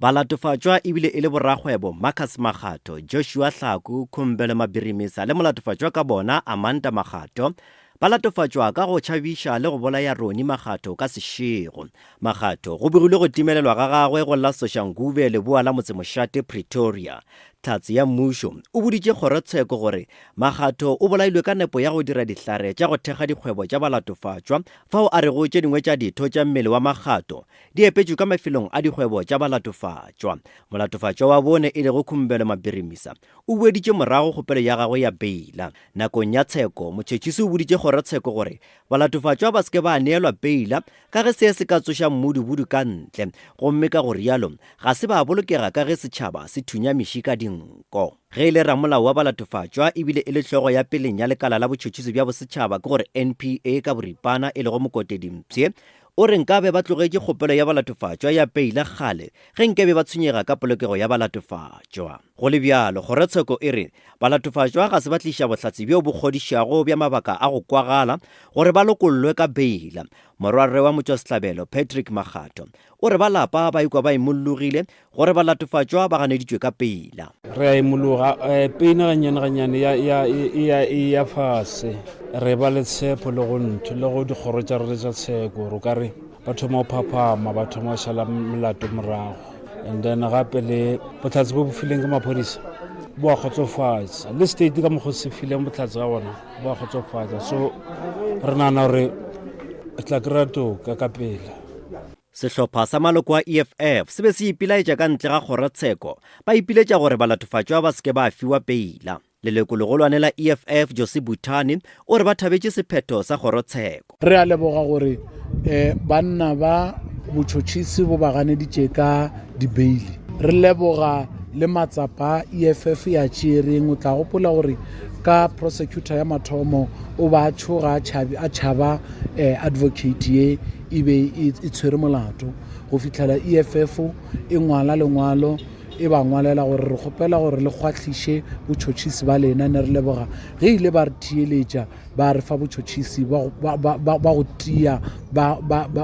Balatofatšwa ebile e le borakgwebo Marcus Makgatho, Joshua Hlaku, Khumbelo Mabirimisa le molatofatšwa ka bona Amanda Makgatho ba latofatšwa ka go tšhabiša le go bolaya Ronnie Makgatho ka sešego. Makgatho go begilwe go timelelwa ga gagwe go la Soshanguve leboa la motsemošate Pretoria. Hlatse ya mmušo o boditše kgorotsheko gore Makgatho o bolailwe ka nepo ya go dira dihlare tša go thekga dikgwebo tša balatofatšwa fao a rego tše dingwe tša ditho tša mmele wa Makgatho di epetšwe ka mafelong a dikgwebo tša balatofatšwa. Molatofatšwa wa bone e lego Khumbelo Mabirimisa o boeditše morago kgopelo ya gagwe ya beila. Nakong ya tsheko, motšhetšhisi o boditše kgorotsheko gore balatofatšwa ba se ke ba neelwa beila ka ge se se ka tsoša mmudubudu ka ntle gomme ka go rialo ga se ba bolokega ka ge setšhaba se thunya meši ka dinko. Ge e le ramolao wa balatofatšwa ebile e le hlogo ya peleng ya lekala la botšhotšhisi bja bosetšhaba ke gore NPA ka boripana e lego Mokotedi Mpshe O re nkabe ba tlogetše kgopelo ya balatofatšwa ya peila kgale ge nkabe ba tshwenyega ka polokego ya balatofatšwa. Go le bjalo, kgorotsheko e re balatofatšwa ga se ba tliša bohlatse bjo bo kgodišago bja mabaka a go kwagala gore ba lokollwe ka beila. Morwarre wa motšwasehlabelo, Patrick Makgatho, o re ba lapa ba ikwa ba imollogile gore balatofatšwa ba ganeditšwe ka peila. Re a imologa, peina gannyane gannyane ya, ya, e ya, e ya fase. Re ba le tshepo le go ntho, le go dikgoro tša rena tša tsheko, re ka re ba thoma go phaphama, ba thoma go šala melato morago. And then gape le bohlatse bo bo fileng ke maphodisa bo a kgotsofatša, le state ka mokgwa se fileng bohlatse ga gona bo a kgotsofatša. So re nagana gore re tla kry-a toka ka pela. Sehlopha sa maloko a EFF se be se ipilaetša ka ntle ga kgorotsheko, ba ipiletša gore balatofatšwa ba se ke ba fiwa peila. Leloko-legolwane la EFF, Josie Butane, o re ba thabetše sephetho sa kgorotsheko. Re a leboga gore banna ba botšhotšhisi bo ba ganeditše ka dibeili. Re leboga le matsapa a EFF ya tšeereng. O tla gopola gore ka prosecutor ya mathomo o ba a tšhoga a tšhaba advocate ye e be e tshwere molato go fihlela EFF e ngwala lengwalo e ba ngwalela gore re kgopela gore le kgwahliše botšhotšhisi ba lena. Ne re leboga ge ile ba re theeletša ba re fa botšhotšhisi ba go tia ba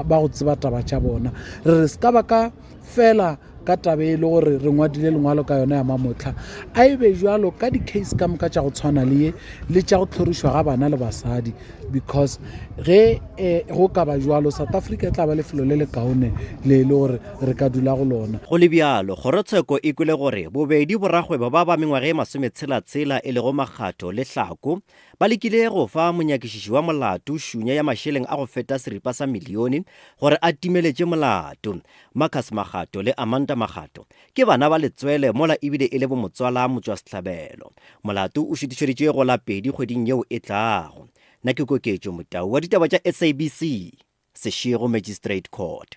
go tseba taba tša bona. Re re se ka ba ka fela ka taba e le gore re ngwadile lengwalo ka yona ya mamotlha a e be jalo ka di-case ka moka tša go tshwana le ye le tša go tlhorišwa ga bana le basadi because ge eh, go ka ba jalo South Africa e tla ba lefelo le le kaone le e le gore re ka dula go lona. Go le bjalo, kgorotsheko e kwele gore bobedi borakgwebo ba ba mengwaga e masometshela-tshela e lego Makgatho le Hlako ba lekile go fa monyakišiši wa molato šunya ya mašeleng a go feta seripa sa milione gore a timeletše molato. Marcus Makgatho le Amanda Makgatho ke bana ba letswele mola ebile e le bomotswala motšwasehlabelo. Molato o šutišeditšwe go la pedi kgweding yeo e tlago. Nna ke Koketšo Motau wa ditaba tša SABC, Seshego Magistrate Court.